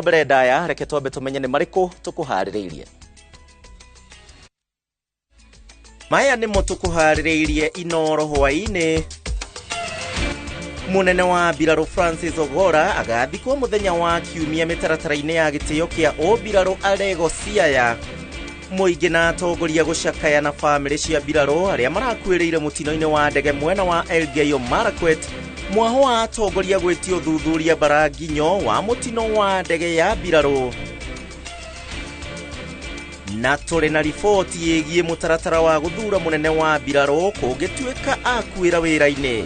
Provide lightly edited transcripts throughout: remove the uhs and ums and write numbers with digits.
Mbere ndaya, reke twambe tũmenye nĩ marĩkũ tũkũharĩrĩirie. Maya nĩmo tũkũharĩrĩirie Inoro hwaĩ-inĩ. Mũnene wa mbirarũ Francis Ogolla agathikwo mũthenya wa Kiumia mĩtaratara-inĩ ya gĩtĩo kĩa ũmbirarũ Alego Siaya. Mũingĩ na atongoria gũcakaya na bamĩrĩ cia mbirarũ arĩa marakuĩrĩire mũtino-inĩ wa ndege mwena wa Elgeyo Marakwet. Mwaho wa atongoria gwĩtia ũthuthuria Mbaranginyo wa mũtino wa ndege ya mbirarũ. Na tũrĩ na riboti ĩgiĩ mũtaratara wa gũthura mũnene wa mbirarũ kũngĩtuĩka akuĩra wĩra-inĩ.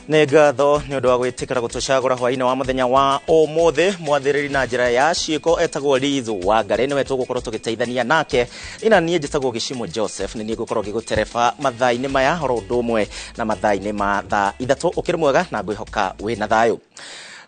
Nĩ ngatho nĩ ũndũ wa gwĩtĩkĩra gũtũcagũra hwaĩ-inĩ wa mũthenya wa ũmũthĩ. Mwathĩrĩri na njĩra ya ciĩko etagwo Liz Wangari, nĩwe tũgũkorwo tũgĩteithania nake. Ina niĩ njĩtagwo Gĩcimo Joseph, nĩ niĩ ngũkorwo ngĩgũtereba mathaa-inĩ maya oro ũndũ ũmwe na mathaa-inĩ ma thaa 3. Ũkĩrĩ mwega na ngwĩhoka wĩna thayũ.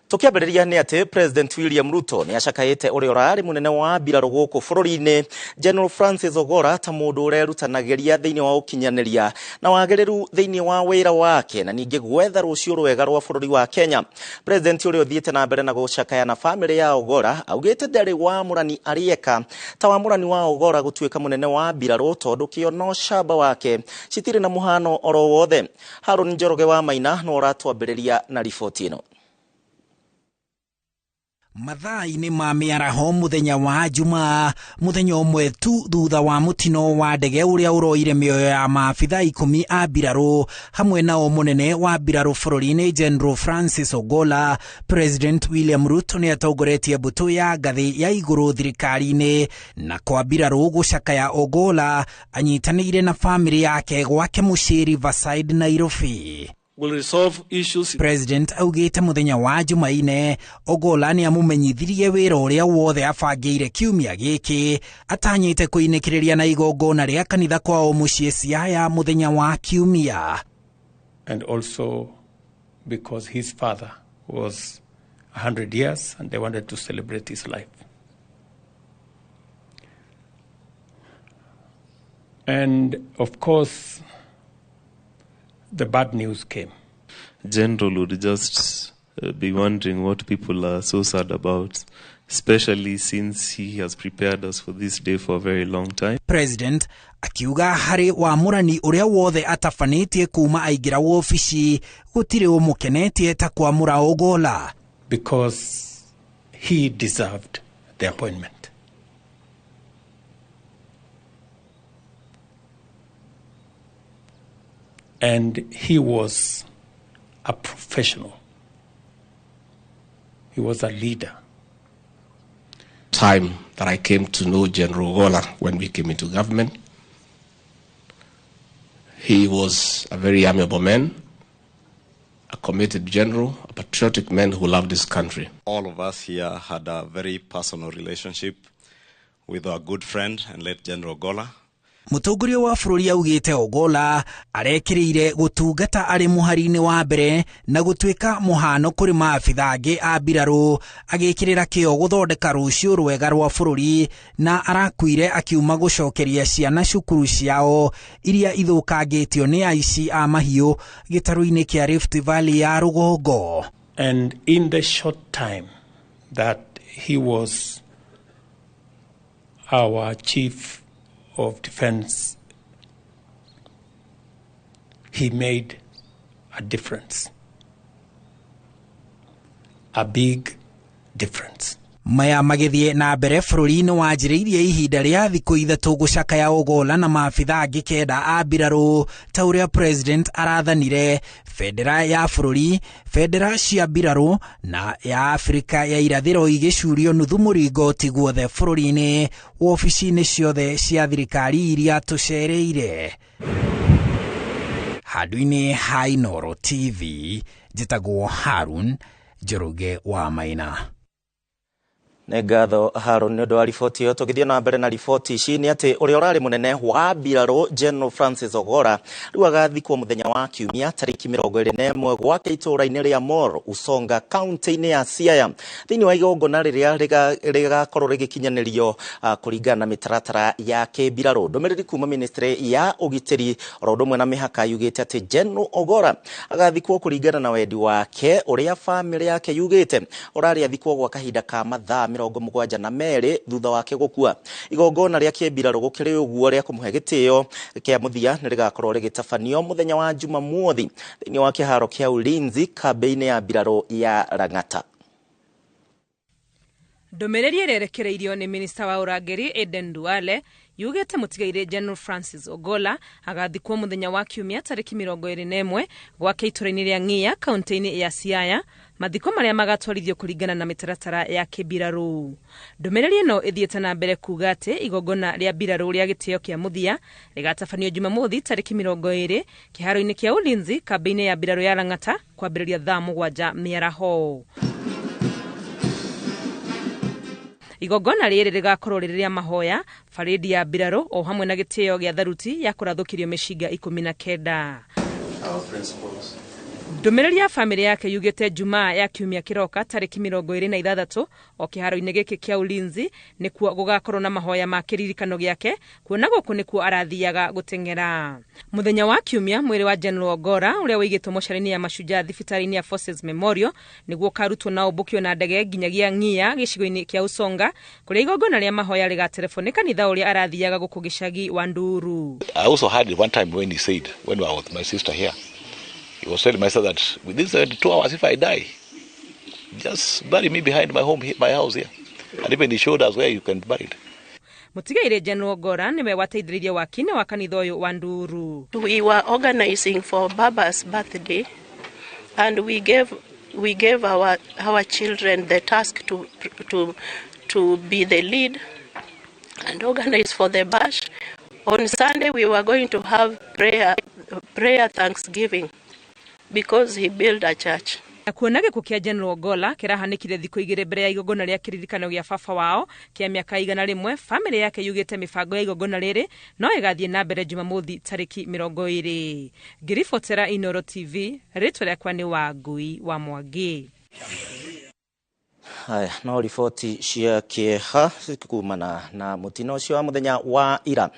Tũkĩambĩrĩria nĩ atĩ President William Ruto nĩ acakaĩte ũrĩa ũrarĩ mũnene wa mbirarũ gũkũ bũrũri-inĩ General Francis Ogolla ta mũndũ ũrerutanagĩria thĩinĩ wa ũkinyanĩria na wagĩrĩru thĩinĩ wa wĩra wake na ningĩ gwetha rũciũ rwega rwa bũrũri wa Kenya. President ũrĩa ũthiĩte na mbere na gũcakaya na bamĩrĩ ya Ogolla augĩte ndarĩ wamũrani arĩeka ta wamũrani wa Ogolla gũtuĩka mũnene wa mbirarũ tondũ kĩo na ũcamba wake citirĩ na mũhano oro wothe. Harũni Njoroge wa Maina no ũratwambĩrĩria na riboti ĩno. Mathaa-inĩ ma mĩaraho mũthenya wa Jumaa, mũthenya ũmwe tu thutha wa mũtino wa ndege ũrĩa ũroire mĩoyo ya maabitha 10 a mbirarũ hamwe nao mũnene wa mbirarũ bũrũri-inĩ General Francis Ogolla, President William Ruto nĩ atongoretie mbũtũ ya ngathĩ ya igũrũ thirikari-inĩ na kwa mbirarũ gũcakaya Ogolla anyitanĩire na bamĩrĩ yake gwake mũciĩ Riverside, Nairobi. Will resolve issues. President augĩte mũthenya wa Jumaine Ogolla nĩ amũmenyithirie wĩra ũrĩa wothe abangĩire kiumia gĩkĩ atanyĩte kũinĩkĩrĩria na igongona rĩa kanitha kwao mũciĩ Siaya mũthenya wa Kiumia. And also because his father was 100 years and they wanted to celebrate his life. And of course, the bad news came. General would just be wondering what people are so sad about, especially since he has prepared us for this day for a very long time. President akiuga harĩ wamũrani ũrĩa wothe atabanĩtie kuma aingĩra wobici gũtirĩ ũmũkenetie ta kwamũra Ogolla. Because he deserved the appointment. And he was a professional. He was a leader. Time that I came to know General Ogolla when we came into government, he was a very amiable man, a committed general, a patriotic man who loved his country. All of us here had a very personal relationship with our good friend and late General Ogolla. Mũtongoria wa bũrũri augĩte Ogolla arekĩrĩire gũtungata arĩ mũhari-inĩ wa mbere na gũtuĩka mũhano kũrĩ maabitha angĩ a mbirarũ agĩkĩrĩra kĩo gũthondeka rũciũ rwega rwa bũrũri na arakuire akiuma gũcokeria ciana cukuru ciao iria ithũkangĩtio nĩ aici a mahiũ gĩtarũ-inĩ kĩa Rift Valley ya rũgongo. And in the short time that he was our chief of defense, he made a difference, a big difference. Maya magĩthiĩ na mbere bũrũri-inĩ wanjĩrĩirie ihinda rĩa thikũ 3 gũcakaya Ogolla na maabitha angĩ 9 a mbirarũ ta ũrĩa president arathanire bendera ya bũrũri, bendera cia mbirarũ na ya Afrika ya irathĩro igĩcurio nuthu mũringoti guothe bũrũri-inĩ wobici-inĩ ciothe cia thirikari iria tũcereire. Handũ-inĩ ha Inooro TV, njĩtagwo Harun Njoroge wa Maina. Nĩ ngatho Haron nĩ ũndũ wa riboti ĩyo. Tũgĩthiĩ na mbere na riboti ici nĩ atĩ ũrĩa ũrarĩ mũnene wa mbirarũ General Francis Ogolla rĩu agathikwo mũthenya wa Kiumia tarĩki 21 gwake itũũra-inĩ rĩa Mor Usonga kaunti-inĩ ya Siaya thĩinĩ wa igongona rĩrĩa rĩgakorwo rĩgĩkinyanĩrio kũringana na mĩtaratara ya kĩmbirarũ. Ndũmĩrĩri kuma ministry ya ũgitĩri oro ũndũ ũmwe na mĩhaka yugĩte atĩ General Ogolla agathikwo kũringana na wendi wake ũrĩa famĩlĩ yake yugĩte ũrarĩ athikwo gwa kahinda ka mathaa 72 thutha wake gũkua. Igongona rĩa kĩmbirarũ gũkĩrĩ ũguo rĩa kũmũhe gĩtĩo kĩa mũthia nĩ rĩgakorwo rĩgĩtabanio mũthenya wa Jumamothi thĩinĩ wa kĩharo kĩa Ulinzi kambĩ-inĩ ya mbirarũ ya Lang'ata. Ndũmĩrĩri ĩrĩa ĩrekereirio nĩ minista wa ũrangĩri Aden Duale yugĩte mũtigairĩ General Francis Ogolla agathikwo mũthenya wa Kiumia tarĩki 21 gwake itũũra-inĩ rĩa Ng'ia kaunti-inĩ ya Siaya, mathiko marĩa magatwarithio kũringana na mĩtaratara ya kĩmbirarũ. Ndũmĩrĩri ĩno ĩthiĩte na mbere kuga atĩ igongona rĩa mbirarũ rĩa gĩtĩo kĩa mũthia rĩgatabanio Jumamothi tarĩki 20 kĩharo-inĩ kĩa Ulinzi kambĩ-inĩ ya mbirarũ ya Lang'ata kwambĩrĩria thaa 7 mĩaraho. Igongona rĩrĩ rĩgakorwo rĩrĩ rĩa mahoya, barĩndi ya mbirarũ o hamwe na gĩtĩo gĩa tharuti ya kũrathũkĩrio mĩcinga 19. Ndũmĩrĩri ya famĩlĩ yake yugĩte Jumaa ya kiumia kĩroka tarĩki 26 o kĩharo-inĩ gĩkĩ kĩa Ulinzi nĩkuo gũgakorwo na mahoya ma kĩririkano gĩake, kuona gũkũ nĩkuo arathiaga gũteng'era. Mũthenya wa Kiumia mwĩrĩ wa General Ogolla ũrĩa ũigĩtwo mocarĩ-inĩ ya Mashujaa thibitarĩ-inĩ ya Forces Memorial nĩguo ũkarutwo na ũmbũkio na ndege nginyagia Ng'ia gĩcigo-inĩ kĩa Usonga kũrĩa igongona rĩa mahoya rĩgaterebo nĩ kanitha ũrĩa arathiaga gũkũ gĩcagi wa Nduru. I also heard it one time when he said, when I was with my sister here, he was telling my sister that within 72 hours, if I die, just bury me behind my home, my house here. And even he showed us where you can bury it. Mũtigairĩ General Ogolla nĩwe wateithĩrĩirie wakini wa kanitha ũyũ wa Nduru. We were organizing for Baba's birthday, and we gave our children the task to be the lead and organize for the bash. On Sunday we were going to have prayer thanksgiving because he built a church. Na kuona gĩkuũ kĩa General Ogolla kĩrahanĩkire thikũ 2 mbere ya igongona rĩa kĩririkano gĩa baba wao kĩa mĩaka 100, famĩlĩ yake yugĩte mĩbango ya igongona rĩrĩ no ĩgathiĩ na mbere Jumamothi tarĩki 20. Ngĩribotera Inooro TV, rĩtwa rĩakwa nĩ Wangui wa Mwangi. Haya, no riboti cia kĩeha kumana na mũtino ũcio wa mũthenya wa ira.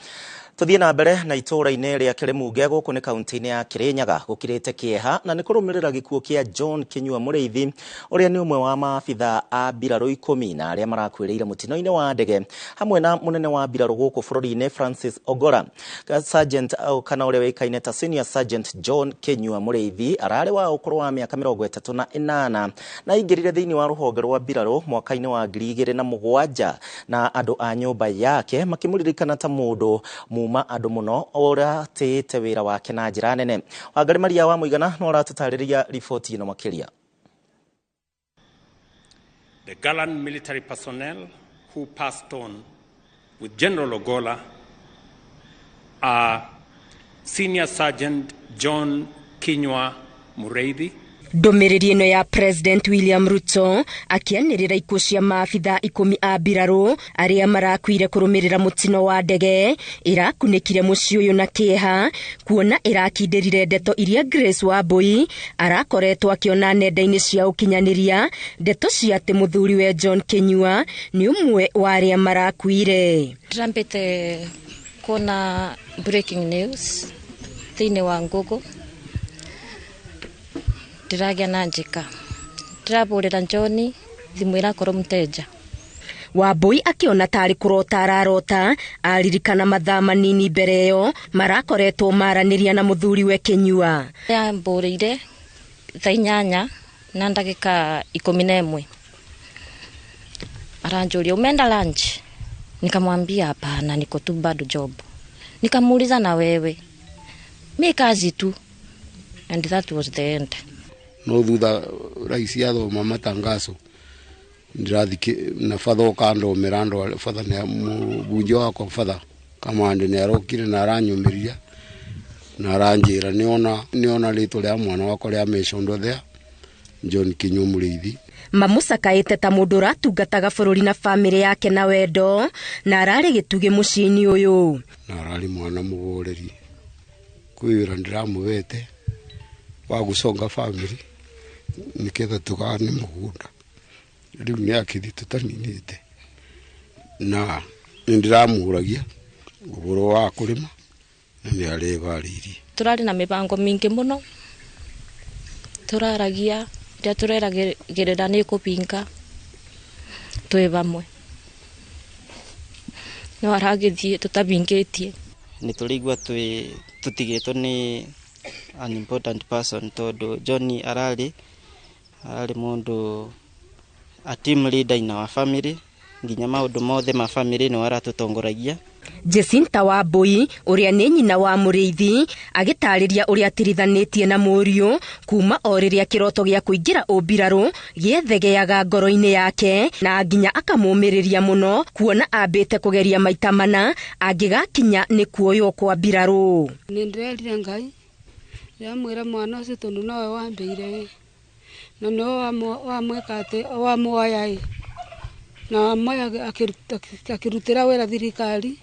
Tuthiĩ na mbere na itũũra-inĩ rĩa Kĩrĩmunge gũkũ nĩ kaunti-inĩ ya Kĩrĩnyaga gũkirĩte kĩeha na nĩ kũrũmĩrĩra gĩkuũ kĩa John Kinyua Mũrĩithi ũrĩa nĩ ũmwe wa maabitha a mbirarũ 10 na arĩa marakuĩrĩire mũtino-inĩ wa ndege hamwe na mũnene wa mbirarũ gũkũ bũrũri-inĩ Francis Ogolla. Sergeant kana ũrĩa wĩkaine ta Senior Sergeant John Kinyua Mũrĩithi ararĩ wa ũkũrũ wa mĩaka 38 na aingĩrire thĩinĩ wa rũhonge rwa mbirarũ mwaka-inĩ wa 2007 na andũ a nyũmba yake makĩmũririkana ta mũndũ muma andũ mũno ũratĩĩte wĩra wake na njĩra nene. Wangari Maria wa Mũigana no aratũtarĩria riboti ĩno makĩria. The gallant military personnel who passed on with General Ogolla are Senior Sergeant John Kinyua Mureithi, Ndũmĩrĩri ĩno ya President William Ruto akĩanĩrĩra ikuũ cia maabitha 10 a mbirarũ arĩa marakuire kũrũmĩrĩra mũtino wa ndege ĩrakunĩkire mũciĩ ũyũ na kĩeha, kuona ĩrakindĩrire ndeto iria Grace Wambui arakoretwo akĩona nenda-inĩ cia ũkinyanĩria, ndeto cia atĩ mũthuriwe John Kinyua nĩ ũmwe wa arĩa marakuire. Ndĩrambĩte kuona breaking news thĩinĩ wa Google, ndĩragĩa na njĩka ndĩrabũrĩra John thimũ ĩrakorwo mteja. Wambui akĩona tarĩ kũrota ararota aririkana mathaa manini mbere ĩyo marakoretwo maranĩria na mũthuriwe Kinyua. Yambũrĩire thaa 8:11, aranjũria, "Umeenda lunch?" Nikamwambia, "Hapana, niko tu bado job." Nikamuuliza, "Na wewe?" "Mi kazi tu." And that was the end. No thutha raisi athoma matangazo ndirathi na fatha ũkandomera andũ fatha nĩ mũbunjia wakwa fatha Kamande nĩ arokire na aranyũmĩria na aranjĩra nĩona rĩtwa rĩa mwana wakwa rĩa mentioned there John Kinyua Mũrĩithi. Mamũcakaĩte ta mũndũ ũratungataga bũrũri na bamĩrĩ yake na wendo, na ararĩ gĩtugĩ mũciĩ-inĩ ũyũ. Na ararĩ mwana mũhoreri, kwĩ wĩra ndĩramũhete wa gũconga bamĩrĩ nĩgetha tũgane mũgũnda. Rĩu nĩ akĩthiĩ tũtaninĩte, na nĩ ndĩramũragia ũhoro wa kũrĩma na nĩ arebarĩirie. Tũrarĩ na mĩbango mĩingĩ mũno, tũraragia rĩrĩa tũreragĩrĩra nĩ kũbinga twĩ vamwe, no aragĩthiĩ tũtabingĩtie. Nĩ tũraigua twĩ tũtigĩtwo nĩ an important person, tondũ John ararĩ mũndũ a team leader in our family, nginya maũndũ mothe ma family nĩ aratũtongoragia. Jacinta Wambui ũrĩa nĩ nyina wa Mũrĩithi agĩtarĩria ũrĩa atirithanĩtie na mũriũ kuma o rĩrĩa kĩroto gĩa kũingĩra ũmbirarũ gĩethegeaga ngoro-inĩ yake, na nginya akamũmĩrĩria mũno kuona ambĩte kũgeria maita mana angĩgakinya nĩ kuoywo kwa mbirarũ. Nĩ ndĩrerire Ngai ndĩramwĩra mwana ũcio tondũ nowe wambĩire na nowe wamwĩka atĩ wamuoya ĩ na wamuoya akĩrutĩra wĩra thirikari.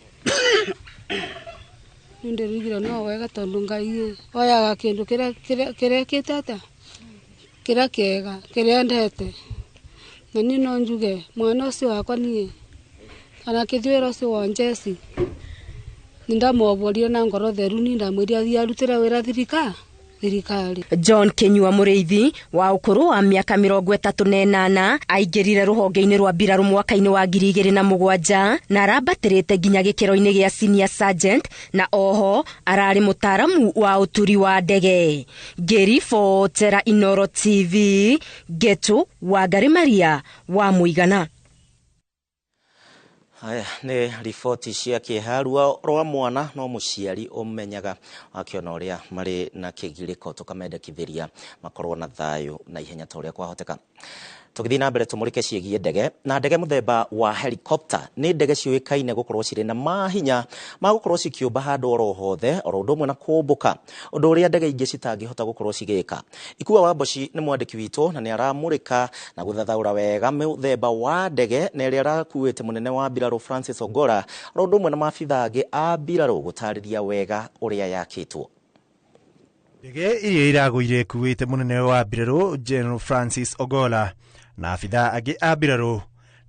Nĩ ndĩrugire no wega tondũ Ngai oyaga kĩndũ kĩrĩa kĩte atĩa kĩrĩa kĩega kĩrĩa endete, na niĩ no njuge mwana ũcio wakwa niĩ ona akĩthiĩ wĩra ũcio wa njeci nĩ ndamwoborire na ngoro theru, nĩ ndamwĩrire athiĩ arutĩre wĩra thirikari. John Kinyua Mũrĩithi wa ũkũrũ wa mĩaka 38 aingĩrire rũhonge-inĩ rwa mbirarũ mwaka-inĩ wa 2007 na arambatĩrĩte nginya gĩkĩro-inĩ gĩa senior sergeant, na oho ararĩ mũtaaramu wa ũturi wa ndege. Ngĩribotera Inooro TV, Getu Wangari Maria wa Mũigana. Haya nĩ riboti cia kĩeha. Ruo rwa mwana no mũciari ũmenyaga akĩona ũrĩa marĩ na kĩgirĩko, tũkamendekithĩria makorwo na thayũ na ihenya ta ũrĩa kwahoteka. Tũgĩthiĩ na mbere tũmũrĩke ciĩgiĩ ndege, na ndege mũthemba wa helicopter nĩ ndege ciũĩkaine gũkorwo cirĩ na mahinya ma gũkorwo cikĩũmba handũ oro hothe oro ũndũ ũmwe na kũmbũka, ũndũ ũrĩa ndege ingĩ citangĩhota gũkorwo cigĩka. Ikua Wamboci nĩ mwandĩki witũ na nĩ aramũrĩka na gũthathaũra wega mũthemba wa ndege na ĩrĩa arakuĩte mũnene wa mbirarũ Francis Ogolla oro ũndũ ũmwe na maabitha angĩ a mbirarũ gũtarĩria wega ũrĩa yakĩtwo. Ndege iria iragũire ĩkuĩte mũnene wa mbirarũ General Francis Ogolla na abitha angĩ a mbirarũ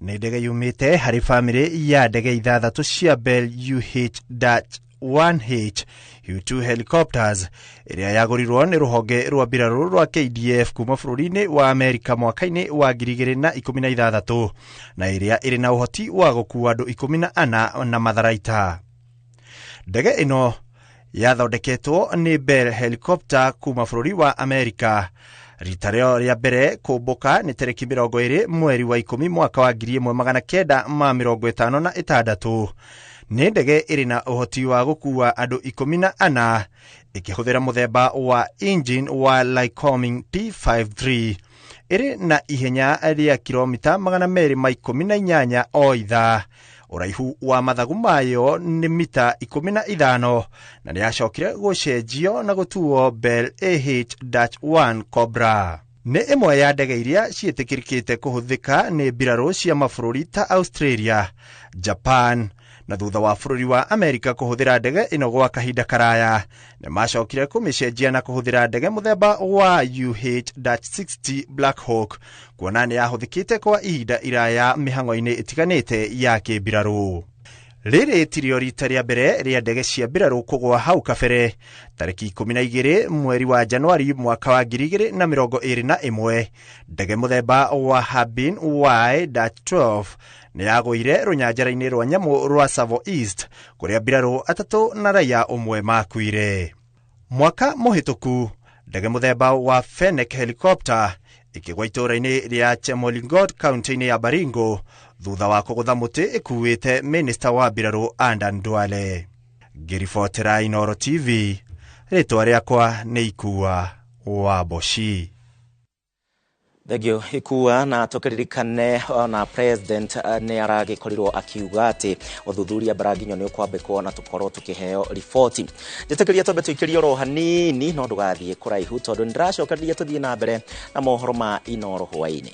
nĩ ndege yumĩte harĩ bamĩrĩ ya ndege 6 cia Bell UH-1H U2 helicopters ĩrĩa yagũrirwo nĩ rũhonge rwa mbirarũ rwa KDF kuma bũrũri-inĩ wa Amerika mwaka-inĩ wa 2016 na ĩrĩa ĩrĩ na ũhoti wa gũkua andũ 14 na matharaita. Ndege ĩno yathondeketwo nĩ Bell Helicopter kuma bũrũri wa Amerika. Rita rĩo rĩa mbere kũmbũka nĩ tarĩki 20 mweri wa 10 mwaka wa 1956. Nĩ ndege ĩrĩ na ũhoti wa gũkua andũ 14 ĩkĩhũthĩra mũthemba wa engine wa Lycoming T53 ĩrĩ na ihenya rĩa kilomita 218 o ithaa. Ũraihu wa mathagu mayo nĩ mita 15 na nĩ yacokire gũcenjio na gũtuo Bell AH-1 Cobra. Nĩ ĩmwe ya ndege iria ciĩtĩkĩrĩkĩte kũhũthĩka nĩ mbirarũ cia mabũrũri ta Australia, Japan na thutha wa bũrũri wa Amerika kũhũthĩra ndege ĩno gwa kahinda karaya nĩ macokire kũmĩcenjia na kũhũthĩra ndege mũthemba wa UH-60 Black Hawk kuona nĩ yahũthĩkĩte kwa ihinda iraya mĩhang'o-inĩ ĩtiganĩte ya kĩmbirarũ. Rĩrĩ tirio rita rĩa mbere rĩa ndege cia mbirarũ kũgũa hau kabere. Tarĩki 12 mweri wa Januari mwaka wa 2021 ndege mũthemba wa Harbin Y-12 nĩ yagũire rũnyanjara-inĩ rwa nyamũ rwa Tsavo East kũrĩa mbirarũ 3 na raia ũmwe makuire. Mwaka mũhĩtũku ndege mũthemba wa Fennec helicopter ĩkĩgwa itũũra-inĩ rĩa Chemolingot kaunti-inĩ ya Baringo thutha wa kũgũtha mũtĩ ĩkuĩte minista wa mbirarũ Adan Duale. Ngĩribotera Inooro TV, rĩtwa rĩakwa nĩ Ikua Wamboci. Thengio Ikua, na tukiririkane ona president nĩ aragĩkorirwo akiuga atĩ ũthuthuria Mbaranginyo nĩ ũkwambĩkwo na tũkorwo tũkĩheo riboti. Njĩtĩkĩria twambe tũikĩrie oro hanini, no ndũgathiĩ kũraihu tondũ nĩndĩracokereria tũthiĩ na mbere na mohoro ma Inoro hwaĩ-inĩ.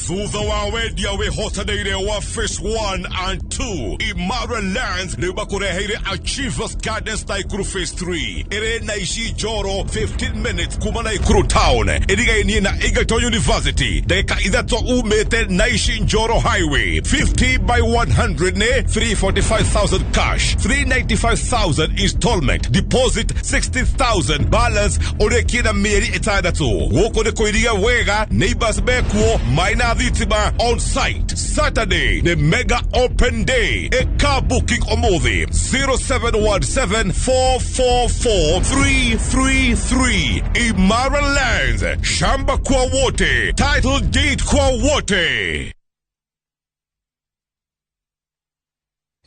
Thutha wa wendia wĩhotanĩire wa phase 1 and 2, Imara Lands rĩu makũreheire Achievers Gardens Naikuru phase 3 ĩrĩ na ici Njoro, 15 minutes kuma Naikuru town, ĩrigainie na Egerton University, ndagĩka 3 umĩte Naici Njoro Highway. 50 by 100 nĩ 345,000 cash, 395,000 installment, deposit 60,000, balance ũrĩkie na mĩeri 6. Gũkũ nĩ kũiriga wega, neighbors mekuo, maina thitima on site. Saturday the mega open day. Eka booking omothi 0717 444 333. Imara Lands, shamba kwa wote, title deed kwa wote.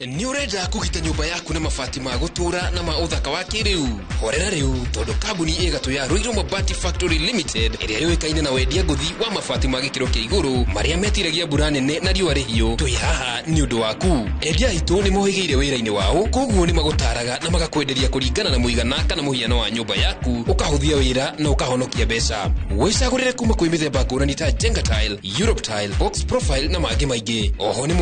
Nĩ ũrenda kũgita nyũmba yaku na mabati ma gũtũũra na ma ũthaka wa kĩrĩu? Horera rĩu, tondũ kambuni ĩgatũ ya Ruiru Mabati Factory Limited, ĩrĩa yũĩkaine na wendia ngũthi wa mabati ma gĩkĩro kĩa igũrũ marĩa metiragia mbura nene na riũa rĩhiũ, twĩ haha nĩ ũndũ waku. Endia aitũ nĩ mohĩgĩire wĩra-inĩ wao, koguo nĩ magũtaraga na magakwenderia kũringana na mũigana kana mũhiano wa nyũmba yaku, ũkahũthia wĩra na ũkahonokia mbeca. Wĩcagũrĩre kuma kwĩ mĩthemba ngũrani ta Jenga Tile, Europe Tile, Box Profile na mangĩ maingĩ. Oho nĩ